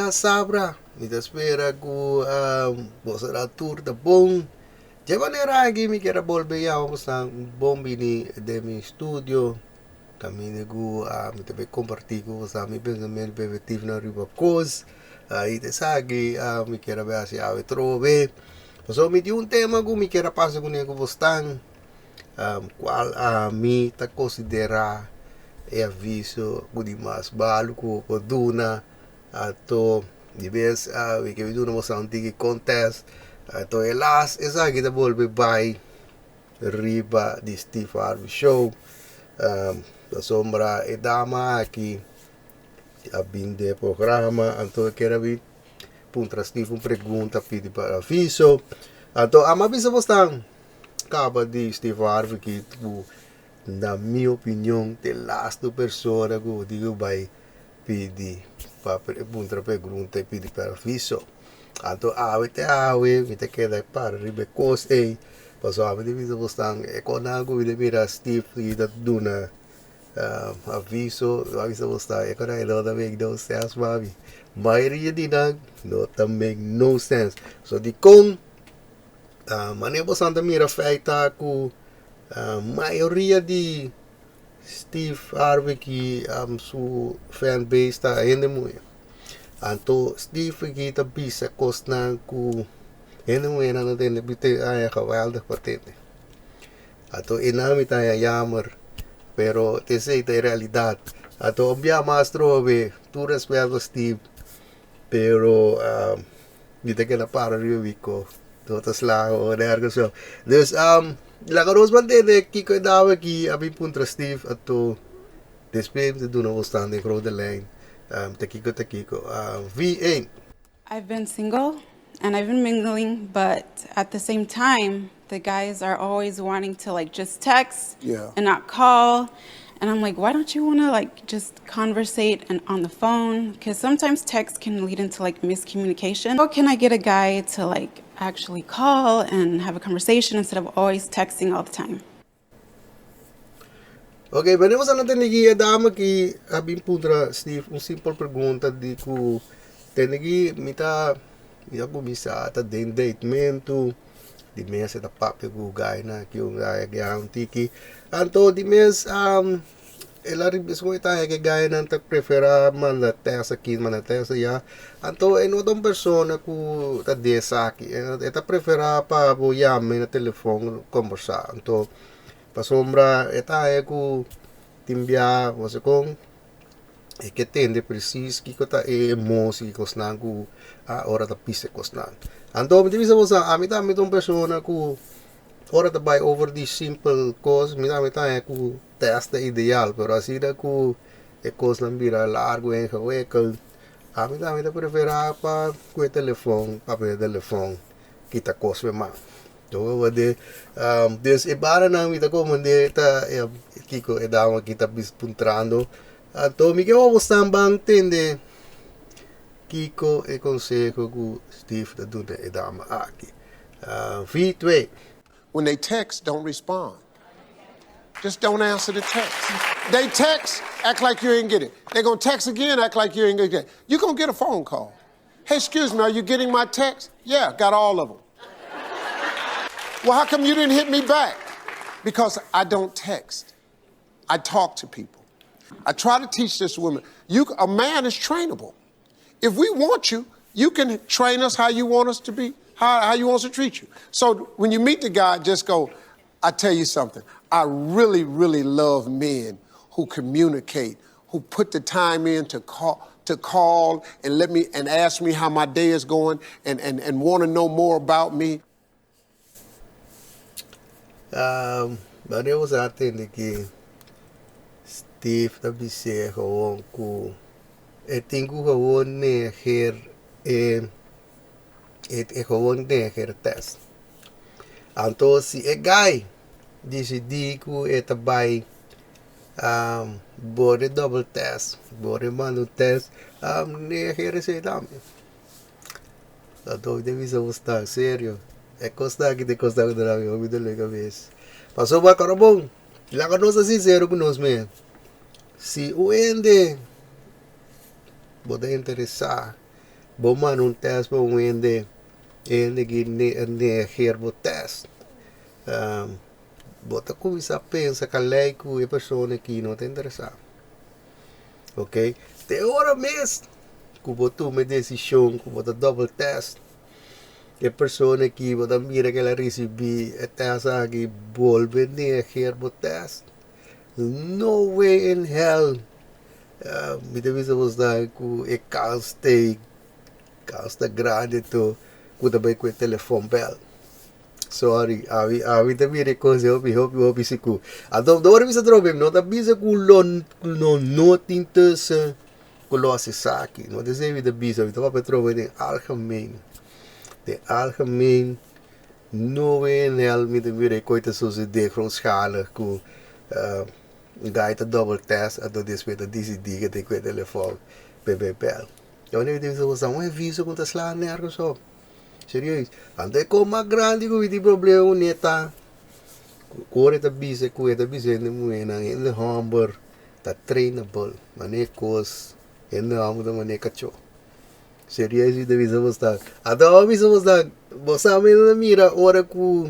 Djasabra. Mi ta spera ku boso ta tur ta bon. Dje manera aki mi kier a bolbe yama boso bon bini den mi studio kaminda ku mi ta bay kompartí ku boso mi pensamentu perspektivnan riba kos. I ta esaki mi kier a bay hasi awe trobe. Pasobra mi tin un tema ku mi kier a pasa kuné ku boso tan. Kual ami ta konsiderá e aviso ku di mas balu ku bo por duna. Anto di bes mi ke duna boso un tiki kontèst. Anto e las esaki ta bolbe bai riba di Steve Harvey Show. Pasobra e dama aki a bin den e programa anto e kier a bin puntra Steve un pregunta pidi pa aviso. Anto ami a bisa bo stan. Kaba di Steve Harvey ki ku na mi opinion ta e lastu persona ku bo tin ku bai pidi pa puntra pregunta i pidi permiso. Anto awe te awe mi ta keda para riba e kos ei pasobra ami ta bisa bo stan e konan ku mi ta mira Steve ki ta duna aviso mi a bisa bo stan e konan ei no ta make no sense mami. Mayoria di nan no ta make no sense. So dikon Manera boso ta mira feit ta ku mayoria di Steve Harvey ki su fan base ta hende muhé. Anto Steve aki ta bisa kosnan ku hende muhénan ta tende haña geweldig pa tende. Anto e nan mi ta haña yamer pero esei ta e realidat. Anto un bia mas trobe tur rèspèt pa Steve pero. Mi ta keda para riba mi ko. No ta slaga o nergens so. Dus laga nos mantene kiko e dame aki a bin puntra Steve anto despues mi ta duna bo staan den grote lijn ta kiko ta kiko. V1. I've been single and I've been mingling but at the same time the guys are always wanting to like just text and not call and I'm like why don't you wanna like just conversate and on the phone cause sometimes text can lead into like miscommunication how can I get a guy to like actually call and have a conversation instead of always texting all the time. Ok, venimos a tende ki e dama ki a bin puntra Steve un simpel pregunta di ku tende ki mi ta mi ta kuminsá ta den datementu di mes e ta papia ku gainan aki un gai aki un tiki anto di mes el a riba esaki ta haña ku e gainan ta preferá manda tèks aki manda tèks aya anto e no ta un persona ku ta den esaki e ta preferá pa bo yam'e na telefòn kombersá anto. Pasobra e ta haña ku tin bia bo kon e ke tende presis kiko ta e emosi i kosnan ku a ora ta pisa e kosnan. Anto mi ta bisa bo sa ami tambe ta un persona ku ora ta bai over di simpel kos mi tambe ta haña ku tèst ta ideal pero asina ku e kosnan bira largu en ingewikkeld ami tambe ta preferá pa ku e telefòn papia e telefòn kita kos fe man. Dus e baranan mi ta komprende ta kiko e dama aki ta puntrando. Anto mi ke wou stan ban tende kiko e konseho ku Steve ta duna e dama aki. V2. When they text, don't respond. Just don't answer the text. They text, act like you ain't get it. They gonna text again, act like you ain't gonna get it. You gonna get a phone call. Hey, excuse me, are you getting my text? Yeah, got all of them. Well, how come you didn't hit me back? Because I don't text. I talk to people. I try to teach this woman. You, a man is trainable. If we want you, you can train us how you want us to be, how, how you want us to treat you. So when you meet the guy, just go, I tell you something. I really, really love men who communicate, who put the time in to call to call and let me and ask me how my day is going and, and, and want to know more about me. Wanneer bo sa tende ki Steve ta bis'é gewoon ku e tin ku gewoon neger e e gewoon neger tèst. Anto si e guy disidí ku e ta bai bore double test, bore manda un test, neger esei tambe. Anto mi ta bisa bo stan serio, e kosnan aki ta e kosnan ku ta dami hopi dolor kabes. Pasobra kòrda bon, laga nos ta sinsero ku nos mes, si un hende bo ta interesá. Bo manda un tèst pa un hende, e hende ki negeer bo tèst. Bo ta kuminsá pensa kalei ku e persona aki no ta interesá. Ok, te ora mes ku bo tuma e desishon ku bo ta dòbel tèst, e persona aki bo ta mira ku el a risibí e tèst aki bolbe negeer bo tèst, no way in hell mi ta bisa bo sa ku e kans ta kans ta grandi to ku ta bai ku e telefòn bèl. Sorry, ami ami ta mira e kos hopi hopi hopi sikur. Anto ora mi sa trobe mi no ta bisa ku lo lo no tin tussen ku lo hasi esaki. No ta esei mi ta bisa, mi ta papia trobe den algemeen. Den algemeen no NL mi ta mira e kos ta sosode grootschalig ku guy ta double test anto despues ta disidí ke ta kue telefòn pe bai bèl. Mi ta bisa boso un aviso ku ta sla nergens op. Serieus. Anto e kos mas grandi ku mi tin problema kuné ta ku ora e ta bisa ku e ta bisa hende muhénan, hende hòmber ta trainable. Manera e kos hende hòmber ta manera kachó. Serieus mi ta bisa bos ta. Anto awor mi bisa bos ta, bo sa mi ta mira ora ku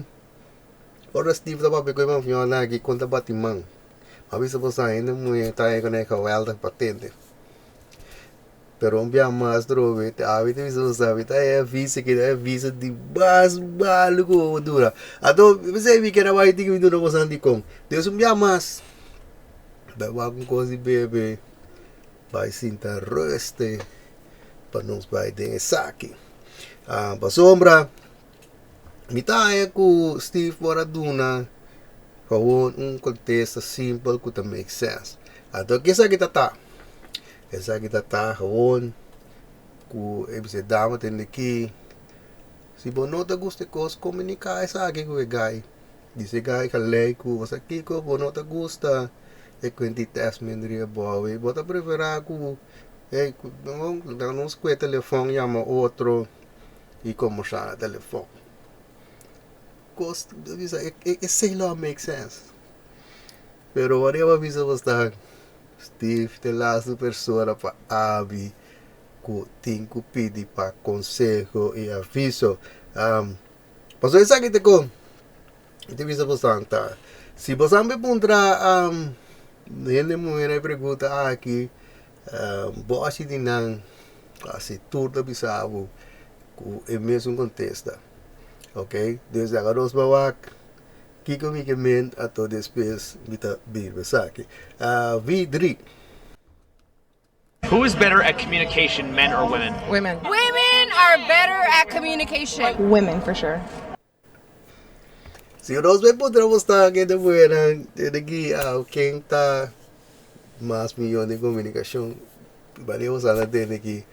ora Steve ta papia ku e mafionan aki kon ta bati man. Mi a bisa bos ta hende muhé ta e geweldig patente. Pero un bia mas drobe te abi te bisa bo sabi ta e avisa ki ta e avisa di mas malu ku bo dura. Anto p'esei mi kere bai tin mi duna boso dikon. Des un bia mas bai wak un kos di bebe bai sinta ruste pa nos bai den esaki. Pasobra mi ta haña ku Steve por a duna gewoon un kontesta simpel ku ta make sense. Anto esaki ta ta. Esaki ta ta gewoon ku e bisa e dama tende ki si bo no ta gusta e kos komuniká esaki ku e guy. Bisa e guy ka lei ku bo sa kiko bo no ta gusta e kuenti tèst mendri abou i bo ta preferá ku ey nos kue telefòn yama otro i kombersá na telefòn. Kos bisa esei lo a make sense pero wak bo a bisa bo sta. Steve ta e lastu persona pa abi ku tin ku pidi pa konseho i aviso. Pasobra esaki ta kon mi ta bisa bosan ta si bosan por puntra hende muhé na e pregunta aki bo a sinti nan kasi tur ta bisa bo ku e mesun kontesta ok desde awe nos por wak. Kiko mi ke ment ato despues mi ta birba esaki. V3. Who is better at communication, men or women? Women. Women are better at communication. Women for sure. Si nos bai puntra bo sta kende buena tene ki ken ta mas miyon den komunikashon bale bo sa ta tende ki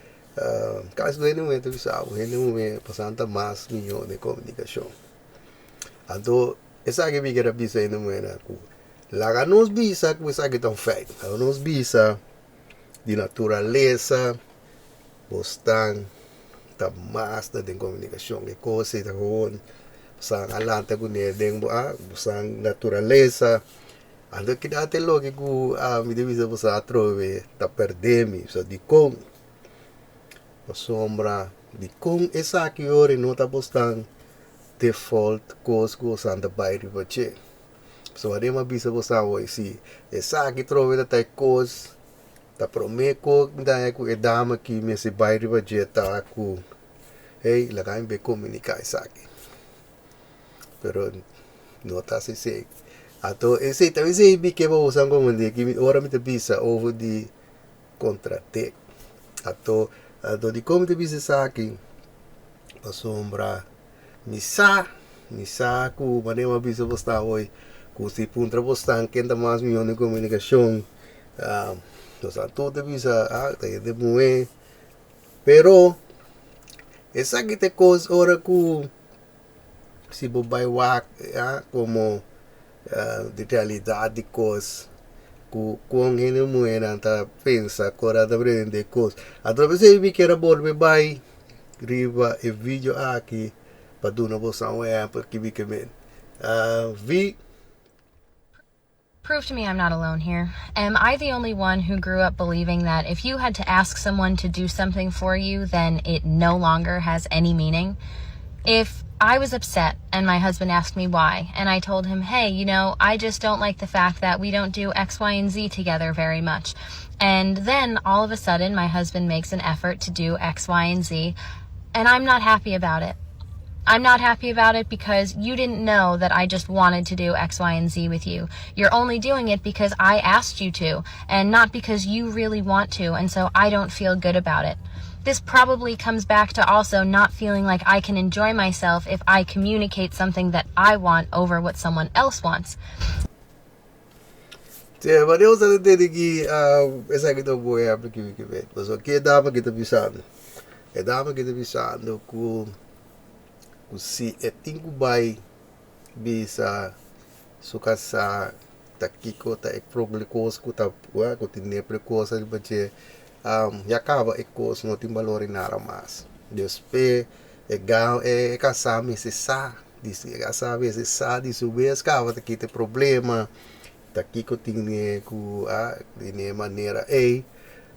kasi tur hende muhé ta bisa bo hende muhé pasobra nan ta mas miyon den komunikashon. Anto esaki mi kier a bisa hende muhernan ku laga nos bisa ku esaki ta un feit, laga nos bisa di naturalesa bo stan ta master den komunikashon, e kos ei ta gewoon san a lanta kuné den bo a bo san naturalesa, anto keda te loke ku ami ta bisa bo sa atrobe ta pèrdè mi, so dikon pasobra dikon esaki ora no ta bo stan default kos ku bosan ta bai riba dje. Pasobra den a bisa bosan awor si esaki trobe ta ta e kos ta prome ku mi ta haña ku e dama aki mester bai riba dje ta ku hey laga mi bai komuniká esaki. Pero no ta así esei. Anto esei ta esei mi ke pa bosan komprende ki ora mi ta bisa over di kontratek. Anto anto dikon mi ta bisa esaki? Pasobra mi sa, mi sa ku manera mi a bisa bo sta hoy ku si puntra bo stan ken ta mas mihó den komunikashon nos a tur ta bisa ah ta hende muhé pero esaki ta e kos ora ku si bo bai wak komo di realidat di kos ku kon hende muhénan ta pensa ku ora ta prende kos atraves ei mi kier a bolbe bai riba e video aki pa duna boso un ehèmpel ki mi ke men vi. Prove to me I'm not alone here. Am I the only one who grew up believing that if you had to ask someone to do something for you, then it no longer has any meaning? If I was upset and my husband asked me why, and I told him, hey, you know, I just don't like the fact that we don't do X, Y, and Z together very much. And then all of a sudden, my husband makes an effort to do X, Y, and Z, and I'm not happy about it. I'm not happy about it because you didn't know that I just wanted to do X, Y, and Z with you. You're only doing it because I asked you to and not because you really want to, and so I don't feel good about it. This probably comes back to also not feeling like I can enjoy myself if I communicate something that I want over what someone else wants. Te, maar Deus ta tende ki esaki ta un bon ehempel ki mi ke bet. Pasobra ki e dama ki ta bisando? E dama ki ta bisando ku ku si e tin ku bai bisa su kasá ta kiko ta e kos ku ta ku tin nepre kos riba dje, ya kaba e kos no tin balor di nada mas. Despues e e kasá mester sa, e kasá mester sa di su mes kaba ta kita e problema, ta kiko tin ku di e manera ei.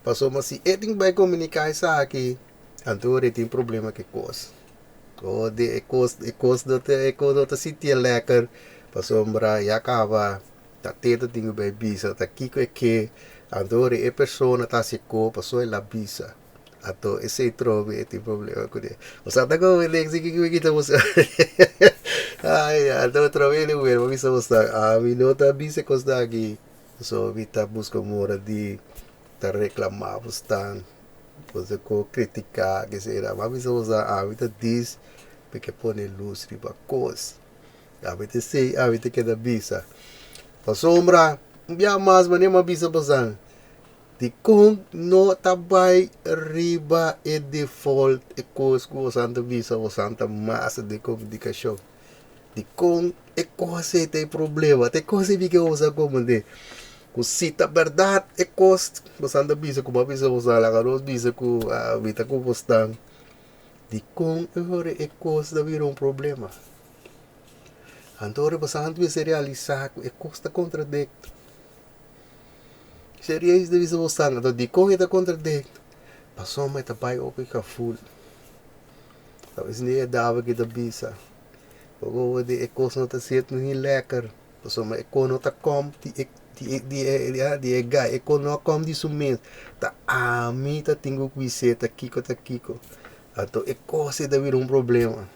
Pasobra si e tin bai komuniká esaki. Anto ora e tin problema ku e kos. O di e kos e kos no ta e kos no ta sintié lèker pasobra ya kaba ta te ta tin ku bai bisa ta kiko e ke. Anto ora e persona ta hasi ko pasobra el a bisa. Anto esei trobe e tin problema kuné. Bo sa ta komo Lexi kiko mi kita boso ai anto trobe el wea mi bisa bo sa ami no ta bisa e kosnan aki pasobra mi ta buska un ora di ta reclama bo stan bo ta ko critica ke sera ma bisa bo sa ami ta dis mi ke pone luz riba cos ami ta esey ami ta keda bisa pasobra un bia mas manera mi a bisa bo san dikon no ta bay riba e default e cos ku bo san ta bisa bo san ta mas den comunicacion dikon e cos ey ta e problema ta e cos ey mi ke bo sa komende. Ku si ta bèrdat e kos bosan ta bisa ku bo a bisa bosan laga nos bisa ku mi ta ku bosnan dikon e ora e kos ta bira un problema anto ora bosan mester realisá ku e kos ta kontradikto serieus ta bisa bosan anto dikon e ta kontradikto pasobra e ta bai opi kaful tabes ni e daba ki ta bisa poko e kos no ta sierto ni lèker. Pasobra e ko no ta kom di e di e di e di e guy, e ko no a kom di su mes. Ta ami ta tin ku bis'é ta kiko ta kiko. Anto e kos ei ta bira un problema.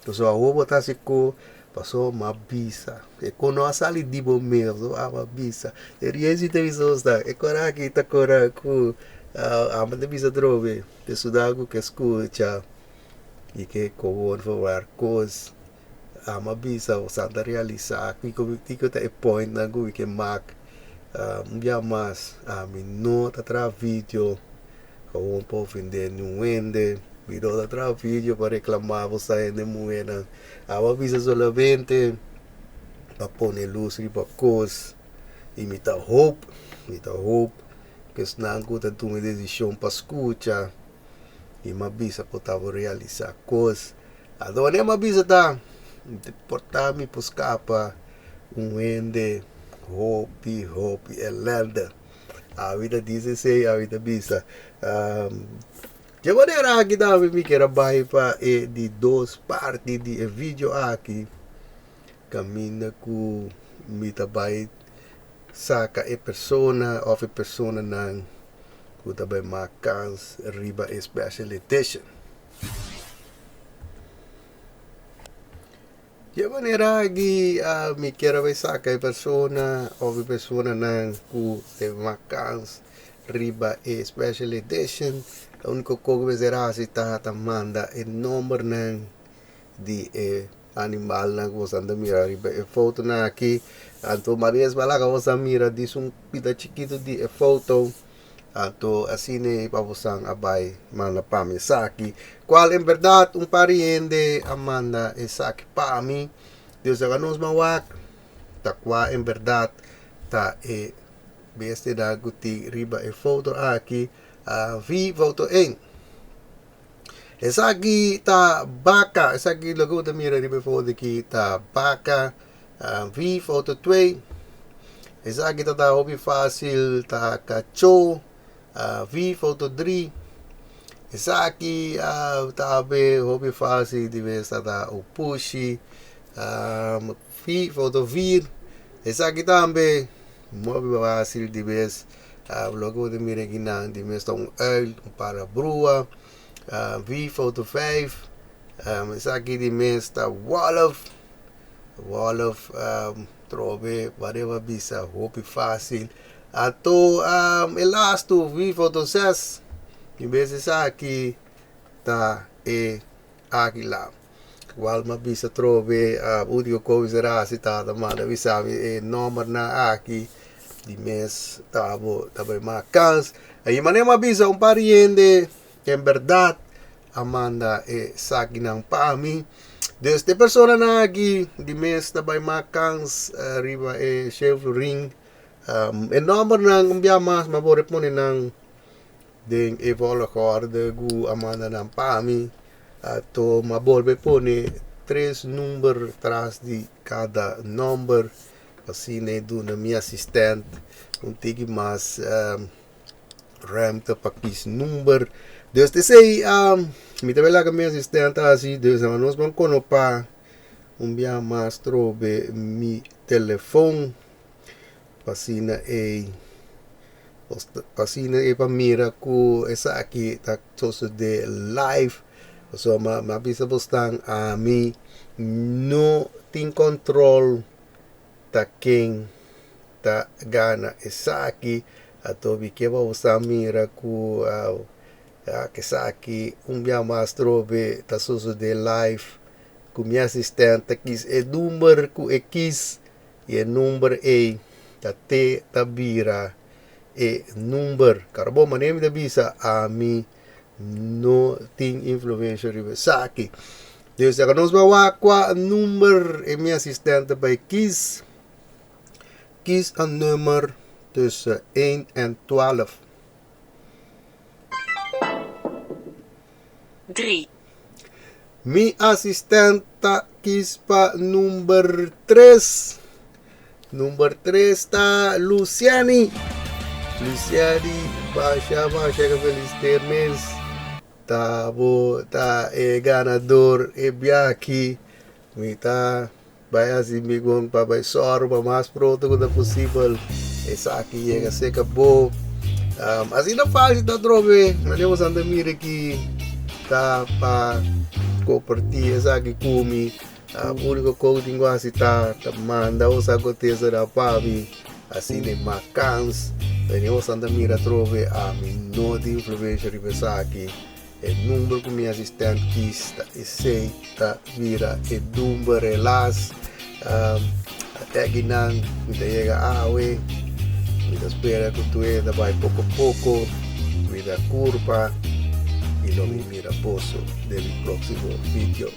Pasobra awor bo ta hasi ko pasobra mi a bisa. E ko no a sali di bo mes, pasobra ami a bisa. E riesi ta bisa bo sa, e kora aki ta kora ku ami ta bisa atrobe. Esunnan ku ke skucha i ke kowon for kos. Amo a bisa boso ta realisa kiko kiko ta e pointnan ku mi ke mak. Un bia mas ami no ta traha video gewoon pa ofende niun hende. Mi no ta traha video pa reklama boso hende muhénan. Amo a bisa solamente pa pone lus riba kos i mi ta hoop mi ta hoop ku esnan ku ta tuma e desishon pa skucha i mi a bisa ku ta bo realisa kos. Adonia a bisa ta, Por ta mi por skapa un hende hopi hopi elende. Ami ta disi esei, ami ta bisa. Dje manera aki tambe mi kier a bai pa e di dos parti di e video aki, kaminda ku mi ta bai saka e persona òf e personanan ku ta bai mak kans riba e special edition. Dje manera aki mi kier a bai saka e persona of e personanan ku ta mak kans riba e special edition. E uniko kos ku mester hasi ta ta manda e nombernan di e animalnan ku boso ta mira riba e fotonan aki. Anto Maria a laga boso mira dis un pida chikitu di e foto. Anto asina ei pa bosan a bai manda pa mi esaki, kual en bèrdat un par di hende a manda esaki pa mi. Dios a nos ban wak ta kua en bèrdat ta e bestianan ku tin riba e foto aki. Vi foto ein. Esaki ta baka, esaki loke bo ta mira riba e foto aki ta baka. Vi foto twee. Esaki ta ta hopi fásil, ta kachó, vijf foto drie. Esaki ta be hopi fásil di bes ta ta un pushi, foto vier. Esaki tambe hopi fásil di bes, loke bo ta mira akinan di mes ta un uil, un parabrua, vijf foto vijf. Esaki di mes ta wolf, wolf. Trobe whatever bisa hopi fácil. Anto e lastu vi foto ses mi bes esaki ta e águila. Cual mi a bisa trobe último cu mi ser haci tata manda bisa mi e nombernan aki di mes ta bo ta bay mas kans. Y manera mi a bisa un par di hende en berdad a manda e sakinan pa mi. Dus e personanan aki di mes ta bai mak kans riba e shelfring. E nòmbernan un bia mas mi a por pone nan den e volgorde ku a manda nan pa mi. Anto mi a bolbe pone tres number tras di kada nòmber asina e duna mi asistent un tiki mas. Ruimte pa kies number. Dus esei mi ta laga mi asistente hasi dus nos ban konopa un bia mas trobe mi telefon pa asina ei pa asina ei pa mira ku esaki ta sosode live pasobra mi a bisa bosnan ami no tin control ta ken ta gana esaki ato mi ke pa boso a mira ku esaki un bia mas trobe ta sosode live ku mi asistente ta kis e number ku e kis i e number ei ta te ta bira e number karbon manera mi ta bisa ami no tin influensha riba esaki. Dus aka nos bai wak kua number e mi asistente bai kies. Kies een nummer tussen 1 en 12. 3. Mi asistente ta kies pa number 3. Number 3 ta Luciani. Luciani, basha basha gefeliciteerd mens. Ta bo ta e ganador e biaha. Mi ta bai hasi mi gon pa bai sòru pa mas pronto ku ta posibel esaki yega serka bo. Asina fásil ta atrobe manera bo ta mira aki ta pa kompartí esaki ku mi. Úniko kos ku tin ku hasi ta manda bo sa kontesta nan pa mi asina e mas kans. Manera bo ta mira atrobe ami no tin influensha riba esaki. E number ku mi asistent kis ta esei ta bira e number helaas. Te akinan mi ta yega awe. Mi ta spera ku tur e ta bai poko poko. Cuida kurpa i lo mi mira boso den mi próksimo video.